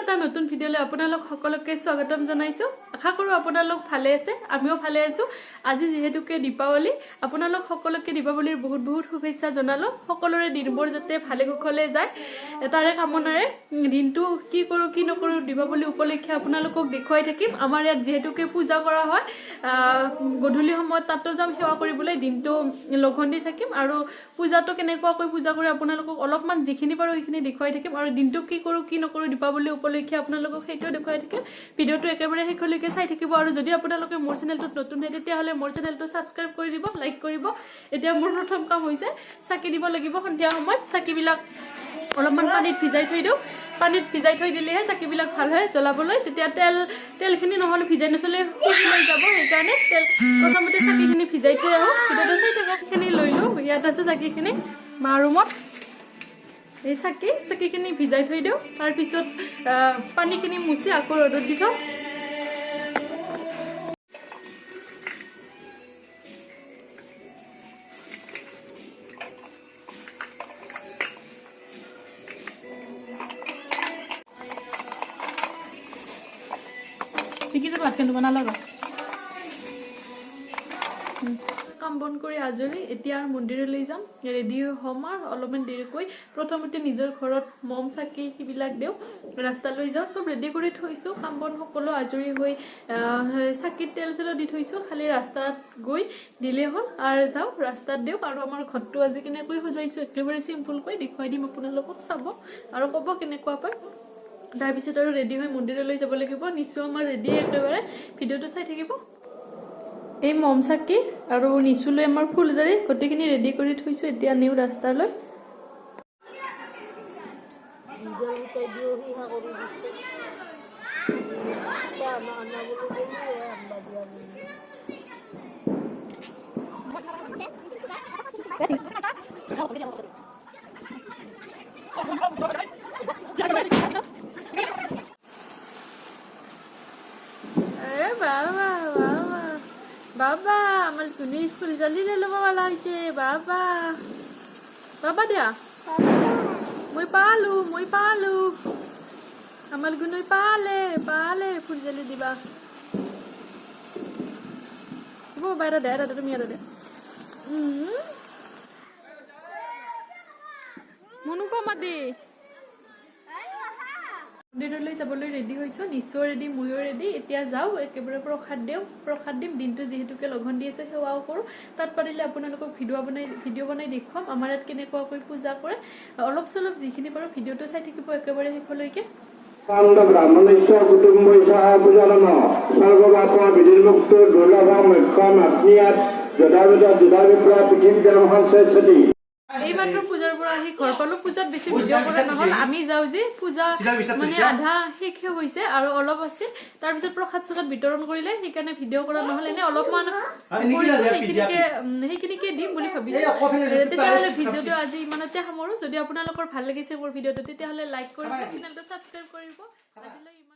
এটা নতুন ভিডিঅ'লৈ আপোনালোক সকলোকে স্বাগতম জনাইছোঁ। আশা কৰোঁ আপোনালোক ভালে আছে, আমিও ভালে আছোঁ। আজি যিহেতুকে দীপাৱলী, আপোনালোক সকলোকে দীপাৱলীৰ বহুত বহুত শুভেচ্ছা জনালোঁ। সকলোৰে দিনবোৰ যাতে ভালে কুশলে যায় তাৰে কামনাৰে দিনটো কি কৰোঁ কি নকৰোঁ দীপাৱলী উপলক্ষে আপোনালোকক দেখুৱাই থাকিম। আমাৰ ইয়াত যিহেতুকে পূজা কৰা হয়, গধূলি সময়ত তাতো যাম সেৱা কৰিবলৈ, দিনটো লঘোণ দি থাকিম আৰু পূজাটো কেনেকুৱাকৈ পূজা কৰে আপোনালোকক অলপমান যিখিনি পাৰোঁ সেইখিনি দেখুৱাই থাকিম আৰু দিনটো কি কৰোঁ কি নকৰোঁ দীপাৱলী উপলক্ষে আপোনালোকক সেইটোও দেখুৱাই থাকিম। ভিডিঅ'টো একেবাৰে শেষলৈকে চাই থাকিব আৰু যদি আপোনালোকে মোৰ চেনেলটোত নতুন হয়, তেতিয়াহ'লে মোৰ চেনেলটো ছাবস্ক্ৰাইব কৰি দিব, লাইক কৰিব। এতিয়া মোৰ প্ৰথম কাম হৈছে চাকি দিব লাগিব। সন্ধিয়া সময়ত চাকিবিলাক অলপমান পানীত ভিজাই থৈ দিওঁ। পানীত ভিজাই থৈ দিলেহে চাকিবিলাক ভাল হয় জ্বলাবলৈ। তেতিয়া তেলখিনি নহ'লে ভিজাই নথ'লে শুহি লৈ যাব, সেইকাৰণে তেল প্ৰথমতে চাকিখিনি ভিজাই থৈ আহোঁ। ভিডিঅ'টো চাই থাকক। খিনি লৈ লওঁ। ইয়াত আছে চাকিখিনি মা ৰুমত। এই চাকিখিনি ভিজাই থৈ দিওঁ, তাৰপিছত পানীখিনি মুচি আকৌ ৰ'দত দি থওঁ। শিকি যাব কিন্তু বনালো। কাম বন কৰি আজৰি এতিয়া আৰু মন্দিৰলৈ যাম, ৰেডি হ'ম আৰু অলপমান দেৰিকৈ। প্ৰথমতে নিজৰ ঘৰত মম চাকি সেইবিলাক দিওঁ, ৰাস্তালৈ যাওঁ। চব ৰেডি কৰি থৈছোঁ, কাম বন সকলো আজৰি হৈ চাকিত তেল চেলো দি থৈছোঁ, খালি ৰাস্তাত গৈ দিলেই হ'ল। আৰু যাওঁ, ৰাস্তাত দিওঁ। আৰু আমাৰ ঘৰটো আজি কেনেকৈ সজাইছোঁ একেবাৰে চিম্পুলকৈ দেখুৱাই দিম আপোনালোকক, চাব আৰু ক'ব কেনেকুৱা পায়। তাৰপিছত আৰু ৰেডি হৈ মন্দিৰলৈ যাব লাগিব। নিচু আমাৰ ৰেডি একেবাৰে, ভিডিঅ'টো চাই থাকিব। এই মম চাকি আৰু নিচুলৈ আমাৰ ফুলজাৰি গোটেইখিনি ৰেডি কৰি থৈছোঁ, এতিয়া নিওঁ ৰাস্তালৈ। নিজৰ গোটাই দিও সিহা কৰি দিছে। আনা বুলি গ'লো, আনবা দিয়া বুলি। এ বাবা বাবা বাবা, আমাৰ ধুনী ফুলজালি ল'ব পৰা হৈছে। বাবা বাবা দিয়া, মই পালো, মই পালো। আমাৰ গুণই পালে পালে ফুলজালি দিবা। হ'ব বাবা, এটা দে, এটা দে, তুমি এটা দে। মনো কমা দে। মন্দিৰলৈ যাবলৈ ৰেডি হৈছোঁ, নিচুও ৰেডি, ময়ো ৰেডি। এতিয়া যাওঁ, একেবাৰে প্ৰসাদ দিওঁ, প্ৰসাদ দিম। দিনটো যিহেতুকে লঘোণ দি আছে, সেৱাও কৰোঁ। তাত পাৰিলে আপোনালোকক ভিডিঅ' বনাই দেখুৱাম আমাৰ ইয়াত কেনেকুৱাকৈ পূজা কৰে। অলপ চলপ যিখিনি পাৰোঁ। ভিডিঅ'টো চাই থাকিব একেবাৰে শেষলৈকে। ব্ৰাহ্মণস্য কুটুম্বস্য পূজন সৰ্বপাপ বিনিৰ্মুক্ত দুৰ্লভ মোক্ষম আপ্নুয়াৎ যথাযথ যথাবিপ্ৰ পৃথিৱীৰ সঞ্চয়তি। এইমাত্ৰ পূজাৰ পৰা আহি ঘৰ পালো। পূজাত বেছি ভিডিঅ' কৰা নহ'ল। আমি যাওঁ যে পূজা মানে আধা শেষে হৈছে আৰু অলপ আছিল। তাৰপিছত প্ৰসাদ চসাদ বিতৰণ কৰিলে, সেইকাৰণে ভিডিঅ' কৰা নহ'ল। এনে অলপমান কৰিছো, সেইখিনিকে দিম বুলি ভাবিছো। তেতিয়াহ'লে ভিডিঅ'টো আজি ইমানতে সামৰো। যদি আপোনালোকৰ ভাল লাগিছে মোৰ ভিডিঅ'টো, তেতিয়াহ'লে লাইক কৰিব, চেনেলটো ছাবস্ক্ৰাইব কৰিব। আজিলৈ ইমান।